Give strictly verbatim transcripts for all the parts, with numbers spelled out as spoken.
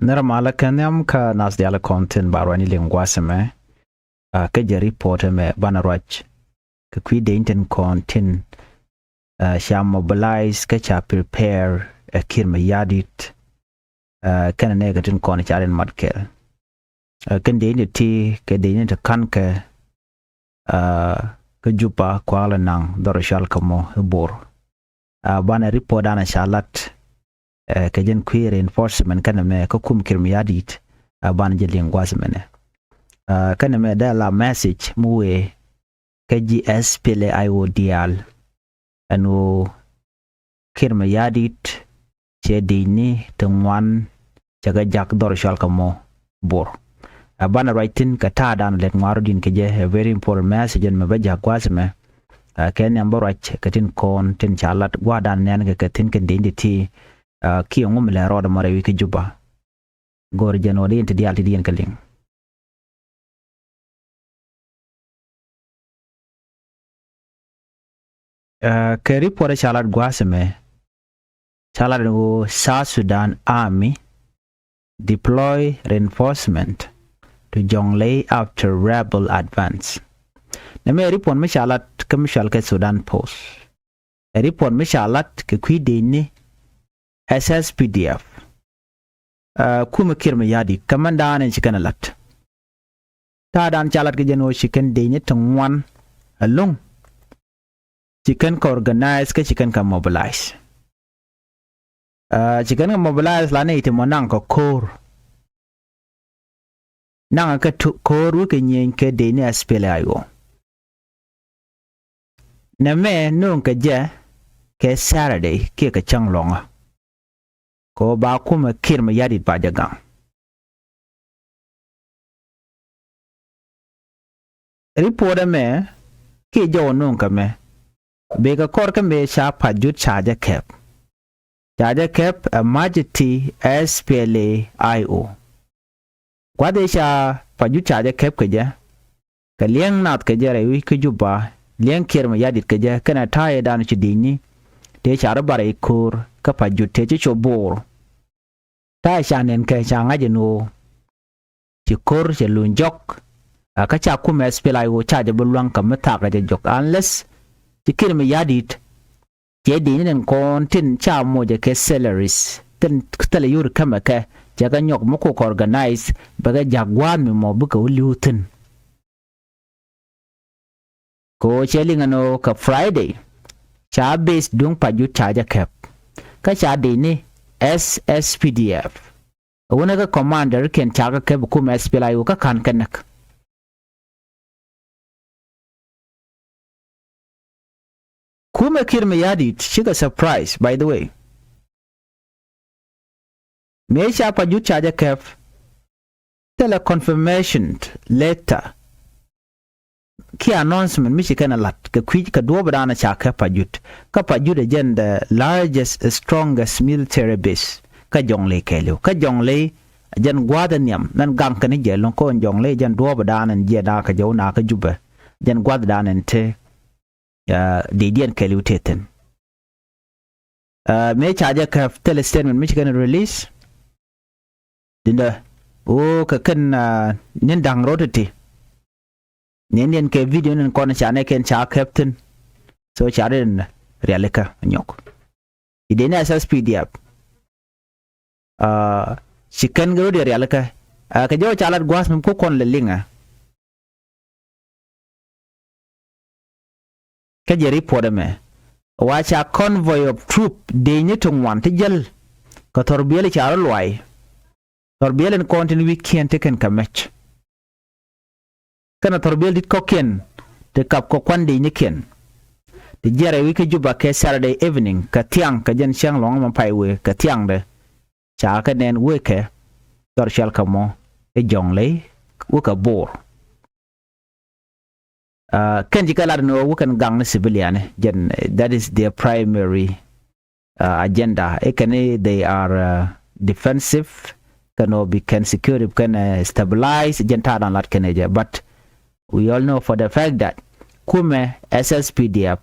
Nɛrɛ malä kɛ nhiam kä nath diaal kɔn tin ba ruacni liŋ gua̱a̱th ɛmɛ. Kä jɛ report ɛmɛ banɛ ruac kɛ kui̱ dec tin kɔn tin ca mobilize kä ca prepare ɛ Kiir Mayardit. Kɛnɛ nɛɛkɛ tin kɔn ca rin mat kɛl. Kɛn dec ni ti kɛ dec ni ti ka̱n kɛ kä Juba kualɛ naŋ dhɔr cual kɛ mɔ i̱ Bor. Banɛ report danɛ ca lat kɛ jɛn kui̱ reinforcement kɛnɛ mɛ kä kum Kiir Mayardit. Banɛ jɛ liŋ gua̱a̱th mɛnɛ. Kɛnɛ mɛ dee la message mi wee kä ji̱ SPLA-IO diaal ɛn ɣöö Kiir Mayardit cɛ dicni ti ŋuan cɛ kɛ jak dhɔr cual kɛ mɔ Bor. Ɛ banɛ ruac thi̱n kɛ ta̱a̱ danɛ lɛt ŋuaru din kɛ jɛ. A very important message ɛn mɛ bä jak gua̱a̱th mɛ. Kɛ nhiam bä ruac kɛ tin kɔn tin ca lat gua̱a̱th danɛ nɛn kɛ kɛ thi̱n kɛ dicni ti kiɛ ŋum lɛ rɔɔdɛ mɔ rɛy wi̱i̱ kä Juba. Go̱o̱r jɛn ɣöö di yɛn ti diaal ti di yɛn kɛ liŋ. Kɛ report ca lat gua̱a̱th mɛ ca lat ɣöö South Sudan Army deploy reinforcement to Jonglei after rebel advance. Nɛ mɛ report mi ca lat kä mi cual kɛ Sudan Post. Ɛ report mi ca lat kɛ kui̱ dicni SSPDF. Kumɛ Kiir Mayardit kä mɛn daanɛ ci kɛn ɛ lat. Ta̱a̱ daan ca lat kɛ jɛn ɣöö ci kɛn dicni ti ŋuan ɛlɔ̱ŋ. Ci kɛn kɛ organize kä ci kɛn kɛ mobilize. Ci kɛn kɛ mobilize la nɛy ti mɔ naŋ kɛ ko̱o̱r. Naŋ kɛ ko̱o̱r wekɛ nyieny kɛ dicni SPLA-IO. Nɛ mɛ nööŋ kɛ jɛ kɛ Saturday kiɛ kɛ cäŋ lɔ̱ŋä. Kɛ ɣöö ba kumɛ Kiir Mayardit ba jɛ gaŋ. Report ɛmɛ kiɛ jɔw nööŋ kɛ mɛ. Bikɛ kɔr kä mëë ca Pajut ca jɛ kɛp. Ca jɛ kɛp ɛ ma̱c ti SPLA-IO. Gua̱th ëë ca Pajut ca jɛ kɛp kɛ jɛ. Kɛ liɛŋ nath kɛ jɛ rɛy wi̱i̱ kä Juba, liɛŋ Kiir Mayardit kɛ jɛ kɛnɛ ta̱a̱ ëë danɔ ci dicni. Tëë ca rɔ bar i̱ ko̱o̱r kä Pajut tëë ci cop Bor. Ta̱a̱ ca nɛn kɛ ca ŋa̱c ɛn ɣöö ci ko̱r cɛ luny jɔk. Kä ca kumɛ SPLA-IO ca jɛ bi lua̱ŋ kä mi thaak kɛ jɛ jɔk unless ci Kiir Mayardit cɛ dicni tin kɔn tin ca mocɛ kɛ salaries tin thilɛ yur kämɛ kɛ cɛ kɛ nyɔk mi kok organize bɛ kɛ jak gua̱a̱th mi mɔ bikɛ wä li̱w thi̱n. Kɛ ɣöö cɛ liŋ ɛn ɣöö kɛ Friday ca base duŋ Pajut ca jɛ kɛp. Kä ca dicni SSPDF ɛ wunɛ kä commander kiɛn ca kɛ kɛp kum SPLA-IO kä ka̱n kɛ näk. Kumɛ Kiir Mayardit cikɛ surprise, by the way. Mëë ca Pajut ca jɛ kɛp thilɛ confirmation letter kiɛ announcement mi ci kɛn ɛ la̱t kɛ kui̱ kɛ duɔ̱ɔ̱p danɔ ca kɛp Pajut. Kä Pajut ɛ jɛn the largest, strongest military base kä Jonglei kɛɛliw. Kä Jonglei ɛ jɛn gua̱a̱th ɛ nhiam nɛn gaŋ kɛn jɛ lo̱ŋ kɔn Jonglei ɛ jɛn duɔ̱ɔ̱p danɔ jiɛ na kɛ jɔw na kä Jubɛ. Jɛn gua̱a̱th danɔ te dicdiɛn kɛɛliw te thi̱n. Mëë ca jɛ kɛp thilɛ statement mi ci kɛn release. Dindä ɣöö kɛ kɛn ni̱n da̱ŋ rot ti ni̱n diɛn kɛ video ni̱n kɔn ca nɛ kɛn ca kɛp thi̱n. So ca rin rialikä nyɔk i̱ dee ni SSPDF. Ci kɛn kɛ rot rialikä kɛ jɛ wä ca lat gua̱a̱th mi ku kɔn lɛ liŋɛ. Kä jɛ report ɛmɛ wa ca convoy of troop dec ni ti ŋuan ti jäl. Kɛ thɔr biɛl ca rɔ luay thɔr biɛl in kɔn tin wi̱i̱ kiɛn ti kɛn kɛ mɛc. Kɛnɛ thɔr biɛl dit kɔ̱kiɛn ti kap kɛ kuan dec ni kiɛn. Ti jiɛrɛ wi̱i̱ kä Juba kɛ Saturday evening kɛ thiaŋ kɛ jɛn cäŋ lɔ̱ŋ ɛmɛ pay wëë kɛ thiaŋdɛ. Ca kɛ nɛn wëë kɛ thɔr cual kɛ mɔ i̱ Jɔŋley wëë kɛ Bor. Kɛn ci kɛ lat ni wä kɛn gaŋ ni civilian jɛn that is their primary agenda. Ikɛn they are defensive kɛn wä bi kɛn security kɛn stabilize jɛn ta̱a̱ dan lat kɛn jɛ. But we all know for the fact that kumɛ SSPDF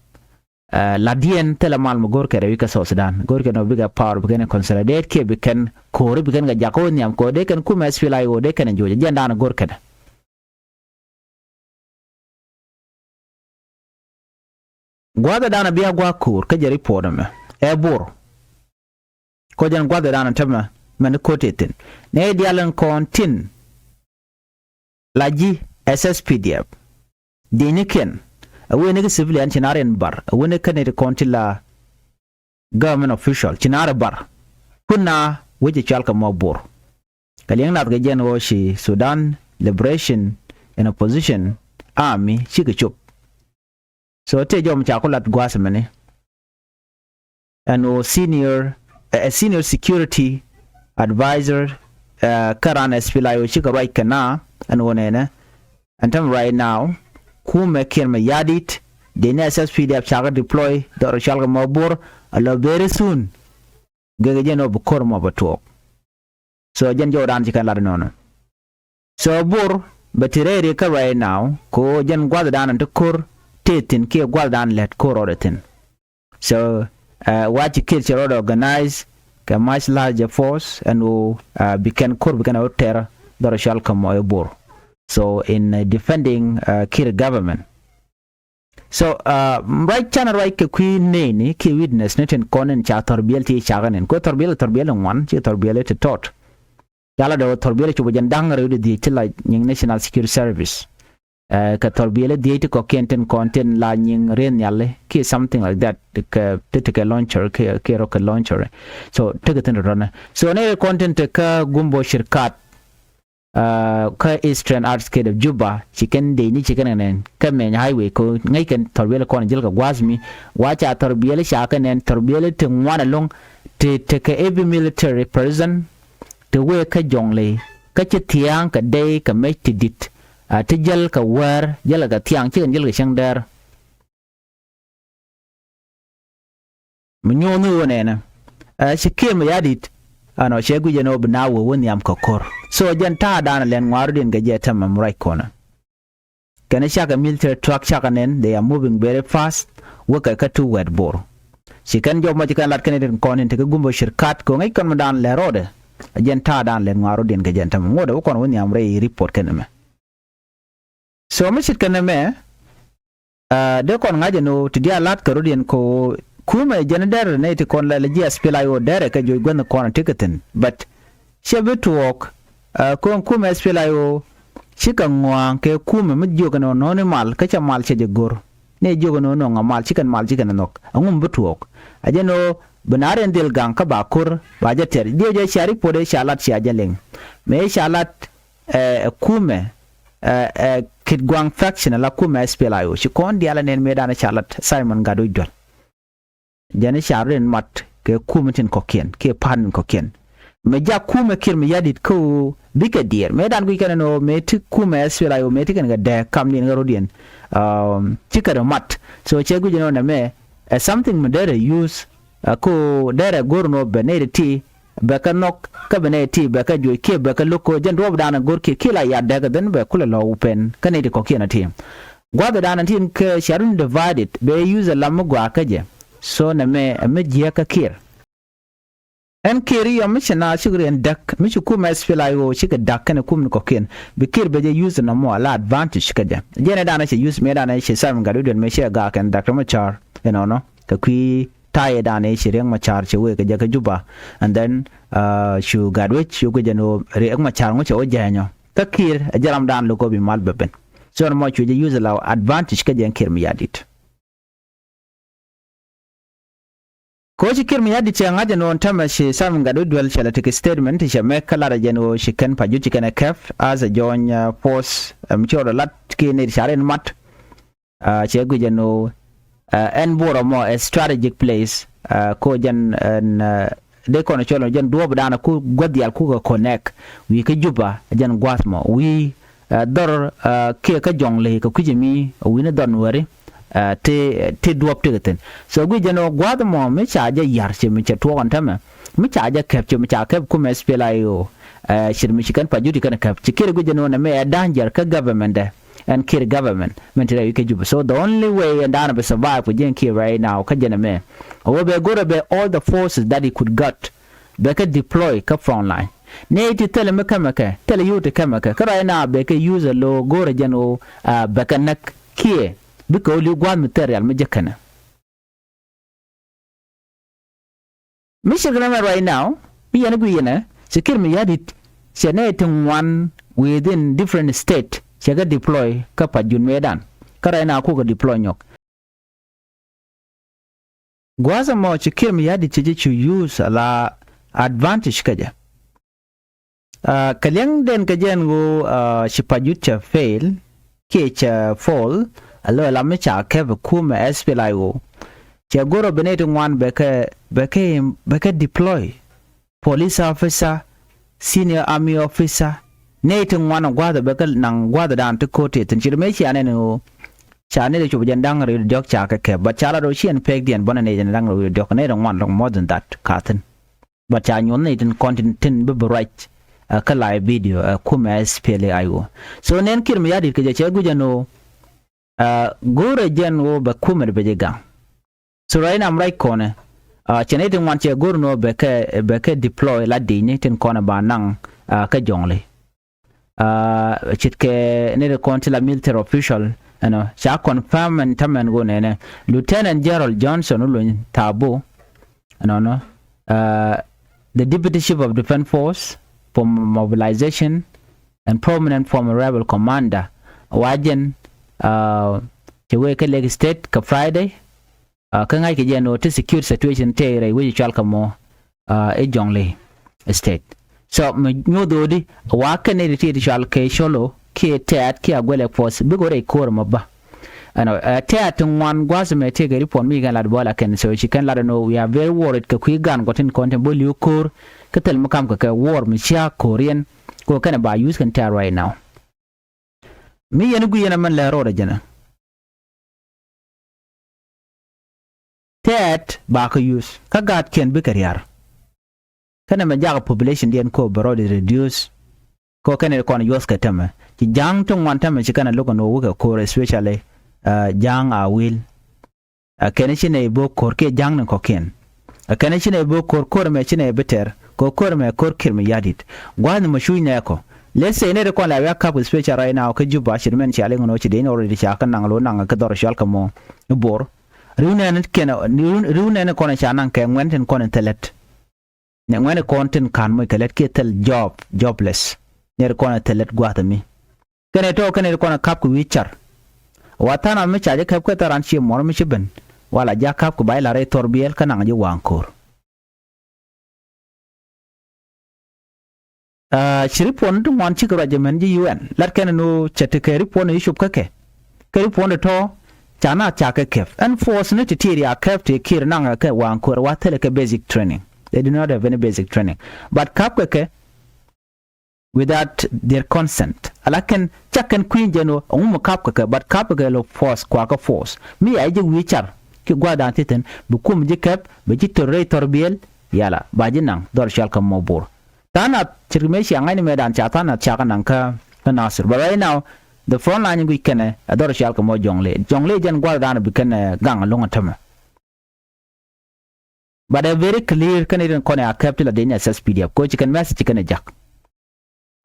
ladiɛn thilɛ mal mi go̱rkɛ rɛwi kɛ South Sudan go̱rkɛ ni wä bikɛ power bi kɛn consolidate kiɛ bi kɛn ko̱ri bi kɛn kɛ jak kä wä nhiam kɛ ɣöö dee kɛn kumɛ S P L A I O dee kɛn ɛ joc. Jɛn da̱a̱n ɛ go̱r kɛnɛ. Gua̱a̱thɛ da̱a̱n ɛ bia gua̱a̱k ko̱r kä jɛ report ɛmɛ ɛ Bor. Kɔ jɛn gua̱a̱thɛ da̱a̱n ɛ tämɛ mɛn ko̱r tëë thi̱n. Nɛy diaal in kɔn tin la ji̱ S S P D F. Di̱i̱nikiɛn ɛ wen ni kä civilian ci na rin bar ɛ wen ni kä nɛy ti kɔn tin la government official ci na ri bar. Kun na wec ci cual kɛ mɔ Bor. Kɛ liŋ nath kɛ jɛn ɣöö ci Sudan Liberation and Opposition Army cikɛ cop. So tëë jɔm ca ku lat gua̱a̱th mɛni. Ɛn ɣöö senior, ɛ senior security advisor kä ran S P L A I O cikɛ ruac kɛ na ɛn ɣöö nɛnɛ. Ɛn tämɛ right now kumɛ Kiir Mayardit dee ni S S P D F cakɛ deploy dhɔr cual kɛ mɔ Bor a lɔ very soon. Gɛkɛ jɛn ɔ bi ko̱r mɔ bɛ tuɔɔk. So jɛn jɔwdan ci kɛn lat inɔnɔ. So Bor bɛ ti rɛy ri kä right now kɛ ɣöö jɛn gua̱thdan ti ko̱r tëë thi̱n kiɛ gua̱thdan lät ko̱r rɔɔdɛ thi̱n. So wa ci Kiir cɛ rɔɔdɛ organize kɛ much larger force ɛn ɣöö bi kɛn ko̱r bi kɛn ɛ wä tɛr dhɔr cual kɛ mɔ ɛ Bor. So in defending Kiir government. So ruac canɛ ruac kɛ kui̱ neni kiɛ witness ni tin kɔn in ca thɔrbiɛl ti cakɛ nin kɛ thɔrbiɛl thɔrbiɛl in ŋuan ci thɔrbiɛl ti tɔt. Ca la dee wä thɔrbiɛl cupɛ jɛn da̱ŋ rɛw di dhiec ti la nyiŋ National Security Service. Kɛ thɔrbiɛl dhiec ti kɔkiɛn tin kɔn tin la nyiŋ rieth nhiali kiɛ something like that. Kɛ ti ti kɛ launcher kiɛ rocket launcher. So tekɛ thin rɔnɛ so ni kɔn tin ti kä Gumbo Shirkat kä Eastern Outskirts of Juba ci kɛn dee ni ci kɛn kɛ nɛn kä mɛny highway ko ŋäc kɛn thɔrbiɛl kɔn jil kɛ gua̱a̱th mi. Wa ca thɔrbiɛl ca kɛ nɛn thɔrbiɛl ti ŋuan ɛlɔ̱ŋ ti tekɛ heavy military presence ti wee kä Jɔŋley kä ci thia̱a̱ŋ kɛ dey kɛ mec ti di̱t. Ti jäl kɛ wäär jäl kɛ thia̱a̱ŋ ci kɛn jäl kɛ cäŋ dɛɛr. Mi nyuuth ni ɣöö nɛnɛ ɛ ci Kiir Mayardit. Ɛn ɔ cɛ guic ɛn ɣöö bi na wee wä nhiam kɛ ko̱r. So jɛn ta̱a̱ da̱a̱n ɛ lɛn ŋua̱r rɔ̱diɛn kɛ jɛ tɛmɛ mi ruac kɔnɛ. Kɛn cakɛ military truck cakɛ nɛn they are moving very fast. Wekɛ kä tu wɛt Bor. Ci kɛn jɔp mɔ ci kɛn lat kɛn itin kɔn in tekɛ Gumbo Shirkat kɛ ŋäc kɔn mi da̱a̱n lɛ rɔɔdɛ. Ɛ jɛn ta̱a̱ da̱a̱n lɛn ŋua̱r rɔ̱diɛn kɛ jɛn tɛmɛ ŋuɔ̱t ɛ wä kɔn wä nhiam rɛy report kɛn ɛmɛ. So mi cit kɛn ɛmɛ dee kɔn ŋa̱c ɛn ɣöö ti diaal la̱t kɛ rɔ̱diɛn kɛ ɣöö kumɛ jɛn dɛr nɛy ti kɔn lɛ ji̱ S P L A I O dɛrɛ kɛ joc guänh kɔn ti kɛ thi̱n. But cɛ bi tuɔɔk kɔn kumɛ S P L A I O cikɛ ŋɔ̱a̱ŋ kɛ kumɛ mi jiök ɛn ɣöö nɔ̱ɔ̱ni mal kä cɛ mal cɛ jɛ go̱r. Nɛy jiök ɛn ɣöö nɔŋ ɛ mal cikɛn mal cikɛn ɛ nhɔk ɛŋu mi bi tuɔɔk. Ɛ jɛn ɣöö bi na rɛn dhil gaŋ kä ba ko̱r ba jɛ tɛr diɛ jɛ cia ripot ëë ca lat cia jɛ liŋ. Mëë ca lat ɛ kumɛ ɛ kit guaŋ faction ala kumɛ S P L A I O ci kɔn diaal anɛn mëëdan ca lat Simon Gatwec Dual. Jɛn ca rin mat kɛ kumɛ tin kɔkiɛn kiɛ pa̱a̱t min kɔkiɛn. Mëë jak kumɛ Kiir Mayardit kä ɣöö bikɛ diɛɛr mëëdan guic kɛn ɛn ɣöö mëë ti kumɛ S P L A I O mëë ti kɛn kɛ dɛɛ kamdiɛn kɛ rɔ̱diɛn. Cikɛ rɛ mat so cɛ guic ɛn ɣöö nɛmɛ ɛ something mi derɛ use ɛ ko derɛ go̱r ɛn ɣöö bɛ nɛy ti bɛ kɛ nhɔk kä bɛ nɛy ti bɛ kɛ juɔc kiɛ bɛ kɛ lo̱k ko jɛn duɔ̱ɔ̱pdan ɛ go̱r kiɛ kiɛ la yat dɛk ɛ dhen bɛ kulɛ lɔw pɛn kä nɛy ti kɔkiɛn ɛ ti. Gua̱thdan ɛ tin kɛ cia run divided bɛ use ɛ lam mi gɔaa kä jɛ. So nɛmɛ ɛ mi jiäk kä Kiir. Ɛn Kiir iɔ mi ci na cik riɛn däk mi ci kumɛ S P L A I O cikɛ da̱k kɛnɛ kum ni kɔkiɛn bi Kiir bɛ jɛ use nɔmɔ ala advantage kä jɛ. Jɛn ɛ danɛ cɛ use mëë danɛ cɛ Simon Gatwec Dual mëë cɛ gaak ɛn Doctor Machar ɛnɔnɔ kɛ kui̱ ta̱yɛ danɛ cɛ Riek Machar cɛ wee kɛ jɛ kä Juba. And then cu Gatwec cu guic ɛn ɣöö Riek Machar ŋu cɛ wä jɛɛnyɔ kä Kiir ɛ jɛ ram dan lo̱k ɣöö bi mal bɛ ben. So ɛn mɔ cu jɛ use ala advantage kä jɛ ɛn Kiir Mayardit. Koci Kiir Mayardit cɛ ŋa̱c ɛn ɣöö tämɛ ci Simon Gatwec Dual cɛ lɛ tekɛ statement ti cɛ mɛk kä lat ɛ jɛn ɣöö ci kɛn pa juc ci kɛn ɛ kɛp as a joint force. Ɛm ci rɔɔdɛ lat kiɛ nɛy ti ca rin mat. Cɛ guic ɛn ɣöö ɛn Bor ɛmɔ ɛ strategic place. Ko jɛn ɛn dee kɔn cɔl ɛn jɛn duɔɔpdan ku gua̱th diaal kukɛ connect wi̱i̱ kä Juba jɛn gua̱th mɔ wi̱i̱. Dhɔr kiɛ kä Jɔŋley kɛ kui̱c ɛmi wi̱i̱ni dhɔr Nuɛri. Ti ti duɔp ti kɛ thi̱n. So guic jɛn ɣöö gua̱a̱th ɛmɔ mi ca jɛ ya̱r ci mi cɛ tuɔɔk ɛn tämɛ mi ca jɛ kɛp ci mi ca kɛp kumɛ S P L A I O. Ci mi ci kɛn pa juti kɛn kɛp ci Kiir guic jɛn ɣöö nɛmɛ ɛ danger kä government dɛ. Ɛn Kiir government min ti rɛy wi̱i̱ kä Juba. So the only way ɛn da̱a̱n bi survive kɛ jɛn Kiir right now kä jɛn ɛmɛ ɛ wä bɛ go̱rɛ bɛ all the forces that he could got. bɛ kɛ deploy kä front line. Nɛy ti thilɛ mi kɛmɛ kɛ, thilɛ yio̱w ti kɛmɛ kɛ, kä right now bɛ kɛ use ɛ lo̱o̱ go̱o̱rɛ jɛn ɣöö, ah, bɛ kɛ näk kiɛ bikɛ ɣöö li̱w gua̱a̱th mi thil rial mi jek kɛnɛ. Mi ce̱tkɛ nɛmɛ right now, mi yɛn i̱ gui̱i̱ yɛnɛ, cɛ Kiir Mayardit, cɛ nɛy ti ŋuan within different state cɛ kɛ deploy kä Pajut mëëdan. Kä right now kukɛ deploy nyɔk. Gua̱a̱th ɛmɔ cɛ Kiir Mayardit cɛ jɛ cu use ala advantage kä jɛ. Ah, kɛ liɛŋden kɛ jɛn ɣöö, ah, ci Pajut cɛ fail kiɛ cɛ fall, a lo̱ ɛ la mi ca kɛp ɛ kumɛ S P L A I O. Cɛ go̱r ɔ bi nɛy ti ŋuan bɛ kɛ, bɛ kɛ, bɛ kɛ deploy. Police officer, senior army officer, nɛy ti ŋuan ɔ gua̱a̱th ɔ bɛ kɛ naŋ gua̱a̱th ɔ da̱a̱n ti ko̱t ti thi̱n. Ci ri mëë cia nɛn ɣöö ca nɛy ti cop jɛn da̱ŋ rɛw diɔ̱k ca kɛ kɛp, but ca lat ɣöö ci ɛn pek diɛn bɔnɛ nɛy jɛn da̱ŋ rɛw diɔ̱k, nɛy ti ŋuan lɔŋ more than that ka thi̱n. But ca nyuɔ̱th ni tin kɔn tin, tin bi bi ruac, ah, kä live video, ah, kumɛ S P L A I O. So nɛn Kiir Mayardit kɛ jɛ cɛ guic ɛn ɣöö, ah, go̱o̱rɛ jɛn ɣöö bɛ kumɛ di bɛ jɛ gaŋ. So right now ruac kɔnɛ, ah, cɛ ni tin ŋuan cɛ go̱o̱r ɛn ɣöö bɛ kɛ, bɛ kɛ deploy la di̱cni tin kɔnɛ ba naŋ, ah, kä Jɔŋli. Ah, ce̱tkɛ ni ri kɔn ti la military official, you know, ca confirm ɛn tämɛn ɣöö nɛnɛ Lieutenant General Johnson Olony Thabu, you know, no, ah, the Deputy Chief of Defense Force for Mobilization and prominent former rebel commander, wa jɛn, ah, cɛ wee kä Lake State kä Friday, ah, kä ŋa̱ckɛ jɛ ɛn ɣöö ti security situation tëë rɛy wec cɔal kɛ mɔ, ah, i̱ Jɔŋli State. So mi nyuɔth ɣöö di wa kɛn nɛy ti ti cɔal kɛ Colo kiɛ Tɛ̈t kiɛ Aguelek Force bikɛ wä rɛy ko̱r ɛmɔ bä. Ɛnɔ, ah, Tɛ̈t ti ŋuan gua̱a̱th ɛmɛ tëëkɛ report mi ci kɛn lat bä la kɛn, so ci kɛn lat ɛn ɣöö we are very worried kɛ kui̱ gan kɔ tin kɔn tin bä li̱w ko̱r kä thil mi ka̱m kɛ kɛ war mi cia ko̱r yɛn kɛ ɣöö kɛnɛ ba use kɛn Tɛ̈t right now. Mi yɛn i̱ gui̱i̱ yɛn ɛmɛn lɛ ro̱o̱dɛ jɛnɛ. Tɛ̈t ba kɛ use kä gaatkiɛn bikɛ riar. Kɛnɛ mɛ jakä population diɛn ko bɛ rɔɔdɛ reduce. Ko kɛnɛ kɔn yuɔth kɛ tämɛ ci ja̱a̱ŋ ti ŋuan tämɛ ci kɛnɛ lo̱k ɛn ɣöö wekɛ ko̱r, especially, ah, ja̱a̱ŋ a wil. A kɛn ci nɛy bä ko̱r kiɛ ja̱ŋ ni kɔ̱kiɛn. A kɛn ci nɛy bä ko̱r, ko̱r ɛmɛ ci nɛy bi tɛr kɛ ko̱r ɛmɛ ko̱r Kiir Mayardit. Gua̱a̱th ni mɔ cuc nɛɛkɔ. Let's say nɛy ti kɔn la wiak kap special right now kä Juba, ci mɛn cia liŋ nɔ ci dee ni already ca kä naŋ lo̱ naŋ kä dhɔr cual kɛ mɔ i̱ Bor. Ri̱w nɛɛni kɛn, ri̱w, ri̱w nɛɛni kɔn ca naŋ kɛ ŋuɛn tin kɔn in thilɛt. Nɛ ŋuɛ̈ni kɔn tin ka̱n moc kɛ lät kiɛ thil job, jobless. Nɛr kɔn ɛ thil lät gua̱a̱th ɛmi. Kɛnɛ tɔ̱ kɛnɛ kɔn ɛ ka̱p kɛ wi̱i̱ car. Wa tha̱a̱n a mi ca jɛ kɛp kɛ thil ran ciɛ muɔ̱r mi ci ben. Wala ja̱ ka̱p kɛ ba jɛ la̱r rɛy thɔr biɛl kä naŋ ji̱ waŋ ko̱r. Aa, ci ripuɔn ti ŋuan cikɛ ruac jɛ mɛn ji̱ U N. Lat kɛn ni cɛ ti kɛ ripuɔn i̱ cop kä kɛ. Kɛ ripuɔn ti tɔ̱ ca naath ca kɛ kɛp. Ɛn force ni ti tiɛɛr ya kɛp ti Kiir naŋ kɛ waŋ ko̱r wa thilɛ kɛ basic training. They do not have any basic training. But ka̱p kɛ kɛ without their consent. Ala kɛn cak kɛn kui̱ny jɛn ɣöö ɛŋu mi ka̱p kɛ kɛ, but ka̱p kɛ kɛ lɔ force, kuakä force. Mi ya ji̱ wi̱i̱ car ki gua̱a̱th da̱a̱n thi̱thi̱n bi kum ji̱ kɛp, bi ji̱ tör rɛy thɔr biɛl, yala ba ji̱ naŋ dhɔr cual kɛ mɔ Bor. Tha̱a̱ŋ nath ce̱tkɛ mëë cia ŋa̱cni mëëdan ca tha̱a̱ŋ nath ca kɛ naŋ kä, kä Nasir. But right now the front line in guic kɛnɛ ɛ dhɔr cual kɛ mɔ Jɔŋlei. Jɔŋlei jɛn gua̱a̱th da̱a̱n bi kɛn, eh, gaŋ ɛlɔ̱ŋ ɛn tämɛ. But ɛ very clear kɛn irin kɔn ɛ a kɛp ti la dee ni S S P D F. Ko ci kɛn message ci kɛn ɛ jak.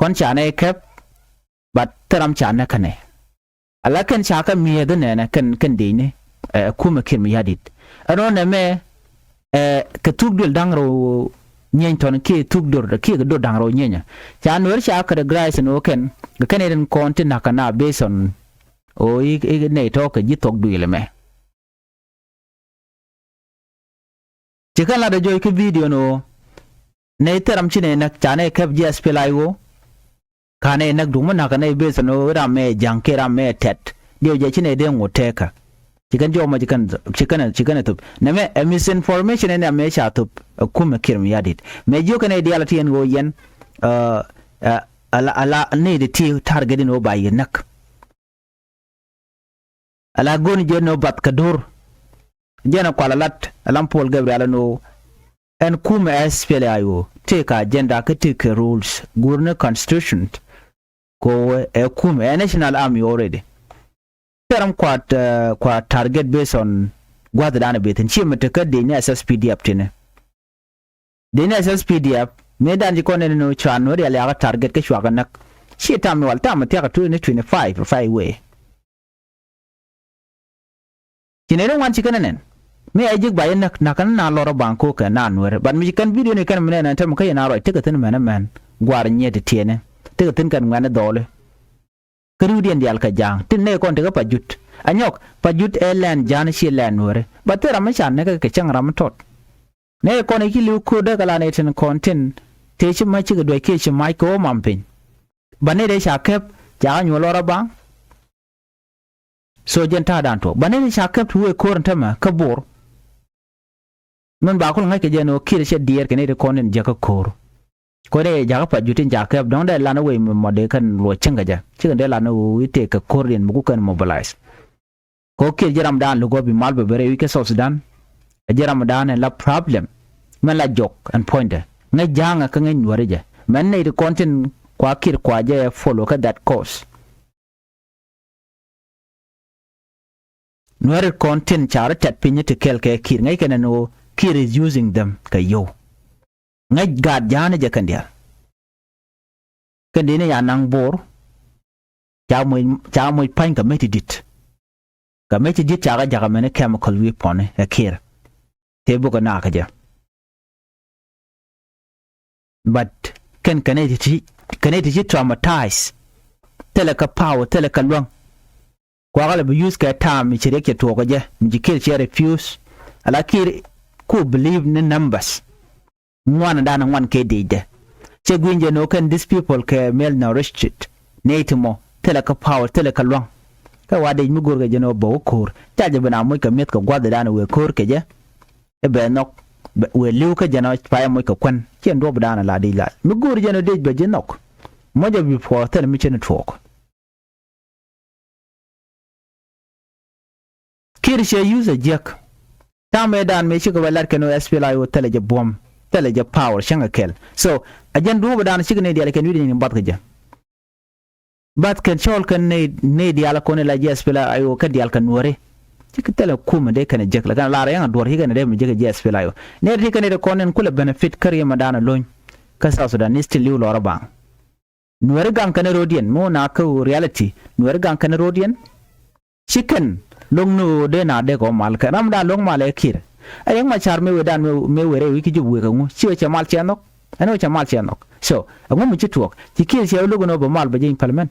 Kɔn ca nɛ kɛp, but thil ram ca nɛ kɛnɛ. Ala kɛn ca kɛ mi̱eth nɛnɛ kɛn, kɛn dee ni, eh, kumɛ Kiir Mayardit. Ɛn ɣän ɛmɛ, eh, kɛ thuk duël da̱ŋ rɛw nyieny tɔn kiɛ thuk dor, kiɛ kɛ dor da̱ŋ rɛw nyieny. Ca Nuɛr ca kɛ dee grace ni ɣöö kɛn, kɛn irin kɔn ti na̱k kɛ na based on ɣöö i̱, i̱ nɛy tɔ̱ kɛ ji̱ thok duël ɛmɛ. Ci kɛn lat ɛ jɔc kä video ni ɣöö nɛy thil ram ci nɛy näk ca nɛy kɛp ji̱ S P L A I O. Ka nɛy näk duŋ mi na̱k kɛ nɛy based ni ɣöö ram mɛ ja̱ŋ kiɛ ram mɛ tɛt. Diɛw jɛ ci nɛy dee ŋot tɛɛkä. Ci kɛn jɔw mɔ ci kɛn, ci kɛn, ci kɛn ɛ thop. Nɛmɛ ɛ misinformation ɛn ɛ mɛ ca thop ɛ kumɛ Kiir Mayardit. Mɛ jiök kɛn nɛy diaal ti ɛn ɣöö yɛn, ɛ, ɛ, ala, ala nɛy di ti target in ɣöö ba yɛ näk. Ala go̱o̱n jɛ nɔ bath kɛ do̱r. Jɛn ɛ kual alat, alam Paul Gabriel ɛn ɣöö ɛn kumɛ S P L A I O tëëkɛ agenda kä tëëkɛ rules guur ni constitution. Ko ɛ kumɛ ɛ national army already. Thil ram kua, eh, kua target based on gua̱thdan ɛ beth in ciɛ mi tekä dec ni S S P D F tini. Dee ni S S P D F mëë dan ci kɔn ni ni cua Nuäär rial yakä target kä cua kɛ näk. Ci tam ni wal tam thiakä twenty twenty-five fai wee. Ci nɛy ti ŋuan ci kɛn ɛ nɛn. Mi ɛ ji̱k ba yɛ näk nakä ni na lɔr ɛ baŋ ko̱o̱kɛ na Nuäri. But mi ci kɛn video ni kɛn mi nɛn ɛn tɛm kä yɛn a ruac tekɛ thi̱n mɛn ɛmɛn gua̱a̱r nyiet ti tiɛni. Tekɛ thi̱n kɛn ŋuɛ̈ni dhɔɔli. Kä ri̱wdiɛn diaal kɛ ja̱a̱ŋ tin nɛy kɔn tekɛ pa jut. Anyɔk pa jut ɛ lɛn ja̱a̱n ci lɛn Nuäri. But thil ram mi ca näk kɛ cäŋ ram mi tɔt. Nɛy kɔn i̱ ci li̱w ko̱o̱t dee kɛ la nɛy tin kɔn tin tëë ci mac cikɛ duäc kiɛ ci mac kɛ ɣöö mam piny. Ba nɛy dee ca kɛp ca ɣä nyuɔ̱ɔ̱r lɔr ɛ baŋ. So jɛn ta̱a̱dan tuɔɔk ba nɛy ti ca kɛp ti wee ko̱o̱r in tämɛ kä Bor. Min ba kul ŋäc kɛ jɛn ɣöö Kiir cɛ diɛɛr kɛ nɛy ti kɔn in jäkä ko̱o̱r. Kɔn in jakä pa jutin ca kɛp dɔ̱ŋ dee lan wei mɔ dee kɛn luɔc cäŋ kɛ jɛ cikɛ dee lan ɣöö i̱ tëë kɛ ko̱o̱r in mi ku kɛn mobilize. Kɛ ɣöö Kiir ji̱ ramdan luk ɣöö bi mal bɛ ben rɛy wi̱c kä South Sudan. Ɛ ji̱ ramdan in la problem. Mɛn la jɔk ɛn puɔ̱nydɛ ŋäc ja̱a̱ŋä kä ŋäc Nuäri jɛ mɛn nɛy ti kɔn tin kua Kiir kua jɛ follow kä that course. Nuäri kɔn tin ca rɔ tɛt piny ti kɛl kɛ Kiir ŋäc kɛn ɛn ɣöö Kiir is using them kɛ yio̱w. Ŋäc gaat ja̱a̱ni jɛ kɛn diaal. Kɛn di̱t ni ya naŋ Bor ca moc ca moc pa̱ny kɛ mec ti di̱t. Kɛ mec ti di̱t ca kɛ jakä mɛni chemical weapon ɛ Kiir. Tëë bukɛ nakä jɛ. But kɛn kɛn nɛy ti ci kɛn nɛy ti ci traumatize. Thilɛ kɛ power thilɛ kɛ luäŋ. Kuakä lɛ bi use kɛ ta̱a̱m mi ci riɛk cɛ tuɔɔk kɛ jɛ mi ci Kiir cɛ refuse. Ala Kiir ku believe ni numbers. Ŋuan dan ŋuan kɛ dicdɛ. Cɛ gui̱ny jɛ ni ɣöö kɛn these people kɛ malnourished nɛy ti mɔ thilɛ kɛ power thilɛ kɛ luäŋ. Kɛ wa dec mi go̱o̱r kɛ jɛ ni ɣöö bɛ wä ko̱o̱r ca jɛ ben a moc kɛ mi̱eth kɛ gua̱thdan wëë ko̱o̱r kɛ jɛ. I̱ bɛ nhɔk wëë li̱w kä jɛn ɔ payɛ moc kɛ kuän ciɛn duɔ̱ɔ̱pdan la di̱c lal mi go̱o̱r jɛn ɔ dec bɛ ji̱ nhɔk. Moc ɔ bi puɔɔth thil mi cin tuɔɔk. Kiir cɛ use a jiäk. Tam ëëdan mëë cikɛ bɛ lat kɛn ɔ S P L A I O thilɛ jɛ buɔ̱m thilɛ jɛ power cäŋ kɛ kɛl. So a jɛn duɔ̱ɔ̱pdan cikɛ ni diaal kɛn wi̱cdɛ ni bath kɛ jɛ. Bath kɛn cɔɔl kɛn nɛy nɛy diaal kɔn ila ji̱ S P L A I O kä diaal kɛ Nuäri. Cikɛ thilɛ kumɛ dee kɛn jiäk la kɛn lar yɛn a duɔ̱r ci kɛn dee mi jiäk ji̱ S P L A I O. Nɛy ti kɛn dee kɔn in kulɛ benefit kä riɛmɛ daanɛ lo̱ny. Kä South Sudan ni still li̱w lɔrä baŋ. Nuäri gaŋ kɛn ro̱diɛn mi wä na kä reality Nuäri gaŋ kɛn ro̱diɛn. Ci kɛn lo̱ŋ ni ɣöö dee na dee kɛ wä mal kɛ ram da̱a̱n lo̱ŋ mal ɛ Kiir. Ɛ Riɛk Macar mëë wëë da̱a̱n mëë wëë rɛy wi̱c ki Jubɛ wëë kɛ ŋu ci wä cɛ mal cɛ nhɔk. Ɛn wä cɛ mal cɛ nhɔk. So ɛŋu mi ci tuɔɔk ci Kiir cɛ wä lo̱k ɛn ɣöö bɛ mal bɛ jɛ in parliament.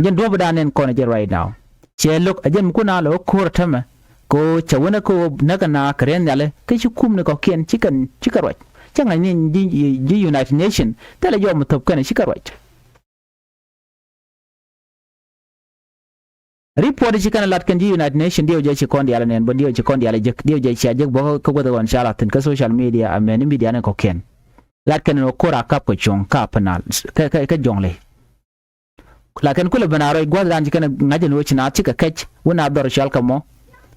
Jɛn duɔ̱ɔ̱p da̱a̱n nɛn kɔn ɛ jɛ right now. Cɛ lo̱k ɛ jɛn mi kun a lɛ wä ko̱r ɛ tämɛ. Kɛ ɣöö cɛ wänɛ kɛ ɣöö näk ɛn a kɛ rɛn nhiali kä ci kum ni kɔ̱kiɛn ci kɛn ci kɛ ruac. Cä ŋa̱c ni ji̱ ji̱ United Nation thilɛ jɔɔk mi thöp kɛn ci kɛ ruac. Report ci kɛn lat kɛn ji̱ United Nation diɛw jɛ ci kɔn diaal nɛn bä diɛw ci kɔn diaal jek diɛw jɛ cia jek bä kä guäth ɣɔn ca lat thi̱n kä social media amɛn ni media ni kɔ̱kiɛn. Lat kɛn ni ɣöö ko̱r a kap kɛ cuɔ̱ŋ ka Upper Nile kä kä kä Jonglei. Lat kɛn kulɛ ben a rɔy gua̱th dan ci kɛn ŋa̱c ni ɣöö ci na cikɛ kɛc wun a dhɔr cɔal kɛ mɔ.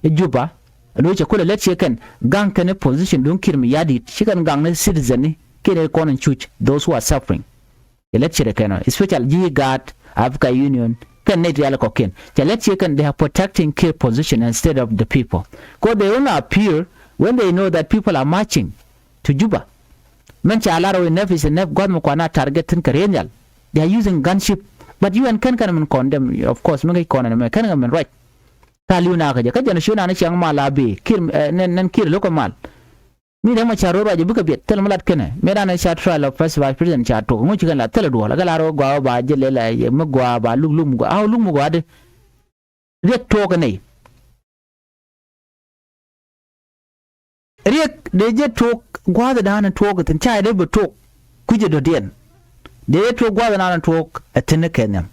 I̱ Juba ni ɣöö cɛ kulɛ lät ciɛ kɛn gaŋ kɛn i̱ position duŋ Kiir Mayardit ci kɛn gaŋ ni citizen ni kɛn i̱ kɔn in cuc those who are suffering. Cɛ lät ciɛ kɛn ɔ especially ji̱ gaat Africa Union kɛn nɛy ti rial kɔ̱kiɛn cɛ lät ciɛ kɛn they are protecting Kiir position instead of the people. Cause they only appear when they know that people are marching to Juba. Mɛn ca lar wee enough is enough gua̱th mi kuan a target thi̱n kɛ riɛn nhial. They are using gunship. But U N kɛn kɛn min condemn of course mi ŋäc kɔn ɛn mɛ kɛn kɛ min ruac. Ka li̱w na kä jɛ kä jɛn cu na ni ciaŋ mal a bee Kiir nɛn nɛn Kiir lo̱k kɛ mal. Mi Riɛk Macar ro̱o̱ ruac bikɛ biɛt thilɛ mi lat kɛnɛ mëë dan ca trial of first vice president ca tuɔk ŋuci kɛn la thilɛ duɔl kɛ la ro̱o̱ gɔaa ba jɛ lɛ la mi gɔaa ba luk luk mi gɔaa a luk mi gɔaa di. Riɛk tuɔk kɛ nɛy. Riɛk dee jɛ tuɔk gua̱a̱th dan tuɔk kɛ thi̱n ca dee bɛ tuɔk. Kucɛ dɔ̱diɛn dee tuɔk gua̱a̱th nan tuɔk ɛ thi̱n kɛ nhiam.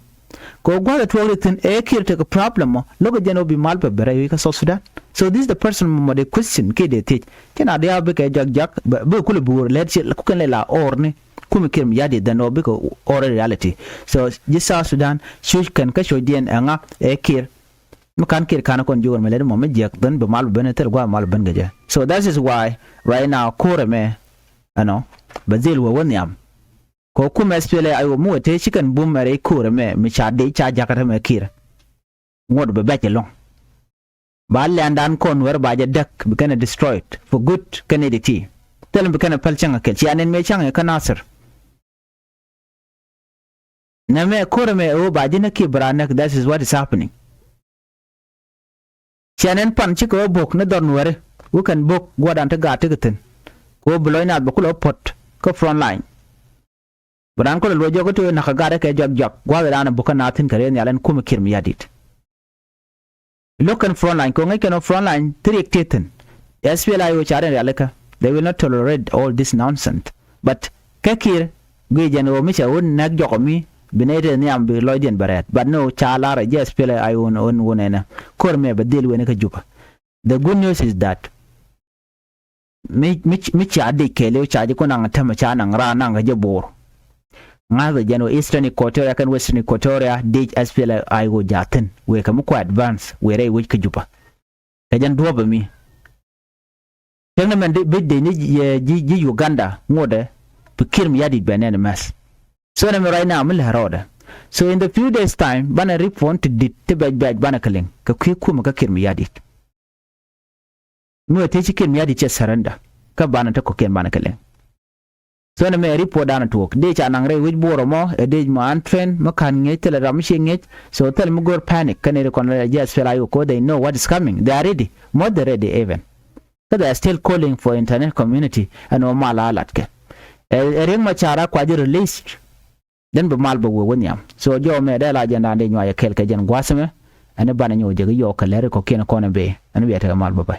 Kɛ gua̱a̱th tuɔk ri thi̱n ɛ Kiir tekɛ problem mɔ lo̱k jɛn ɔ bi mal pɛ bɛ rɛy wi̱i̱ kä South Sudan. So this the person mɔ dee question kiɛ dee thiec ci na diaal bikɛ jak jak bikɛ kulɛ bi wor lɛt ci kukɛn lɛ la or ni kumi Kiir mi yadi then ɔ bikɛ or reality. So ji̱ South Sudan cuc kɛn kä cucdiɛn ɛŋa ɛ Kiir. Mi kan Kiir kan kɔn ji̱ wor mɛ lɛt mɔ mi jiɛk then bi mal bi ben thil gua̱a̱th mal bi ben kɛ jɛ. So that is why right now ko̱rɛ mɛ ɛnɔ bɛ dhil wä wä nhiam. Kɛ kum S P L A I O mi wä tëë ci kɛn bum ɛ rɛy ko̱r ɛmɛ mi ca dee ca jakä tämɛ Kiir. Ŋuɔ̱t bɛ bɛc ɛlɔ̱ŋ. Ba lɛndan kɔn wär ba jɛ däk bi kɛn ɛ destroyed for good kɛn ɛ di ti. Thilɛ mi bi kɛn ɛ päl cäŋ ɛ kɛl. Cia nɛn mëë cäŋ ɛ kä Nasir. Nɛmɛ ko̱r ɛmɛ ɛ ɣöö ba ji̱n ɛ kiɛ bi raan näk, that is what is happening. Cia nɛn pan cikɛ wä bo̱k ni dhɔr Nuääri, wä kɛn bo̱k gua̱dan ti gaat ti kɛ thi̱n. Kɛ wä bi lɔc naath bɛ kulɛ wä puɔ̱t kä front line. Bi raan kulɛ luɔc jɔk kä ti wä nakä gaat kɛ juak juak, gua̱a̱th ɛ raan ɛ bo̱k kä naath thi̱n kɛ rɛy nhial ɛn kumɛ Kiir Mayardit. Lo̱k kɛn front line, kɛ ɣöö ŋäc kɛn ɣöö front line ti riɛk tëë thi̱n. S P L A I O ca rɛn rialikä, they will not tolerate all this nonsense. But kä Kiir guic jɛn ɣöö mi cɛ wun näk jɔkɔ mi bi nɛy tëë nhiam bi lɔcdiɛn bɛ rɛɛt. But no, ca lar ɛ ji̱ S P L A I O wun, wun, wun ɛnɛ. Ko̱r mɛ bɛ dhil wen kä Juba. The good news is that mi, mi, mi ca dec kɛɛliw ca ji̱ ku naŋ tämɛ ca naŋ raan naŋ kä jɛ Bor. Ŋa̱thɛ jɛn ɣöö Eastern Equatoria kɛn Western Equatoria dec S P L A I O jaathin wëë kɛ mi ku advance wëë rɛy wec kä Juba. Kɛ jɛn duɔ̱ɔ̱p ɛ mi. Tëknɛ mɛn dec, bi dec ni ji̱, ji̱, ji̱ Uganda ŋotdɛ bi Kiir Mayardit bɛ nɛn mɛth. So nɛ mi right now mi lɛ rɔɔdɛ. So in the few days time banɛ report ti di̱t ti bɛc bɛc banɛ kɛ liŋ kɛ kui̱ kumɛ kä Kiir Mayardit. Mi wee thiec ci Kiir Mayardit cɛ surrender kä banɛ te kɔ̱kiɛn banɛ kɛ liŋ. So nɛ mɛ report danɛ tuɔɔk dee ca naŋ rɛy wec Bor ɛmɔ ɛ dee mɔ an train mi ka̱n ŋi̱ec thilɛ ram mi ciɛ ŋi̱ec. So thilɛ mi go̱o̱r panic kä nɛy ti kɔn rɛy ji̱ S P L A I O kɛ ɣöö they know what is coming, they are ready, more than ready even. Kä they are still calling for internet community ɛn ɣöö mal a latkɛ. Ɛ, ɛ Riek Machar a kua ji̱ released. Then bi mal bɛ wee wä nhiam. So jɔw mɛ dee la jɛn daan dee nyuay ɛ kɛl kɛ jɛn gua̱a̱th ɛmɛ. Ɛn i̱ banɛ nyɔk jɛ kä yɔɔk kɛ lɛr i̱ kɔ̱kiɛn kɔn ɛ bee. Ɛn i̱ bia tekɛ mal bä bä.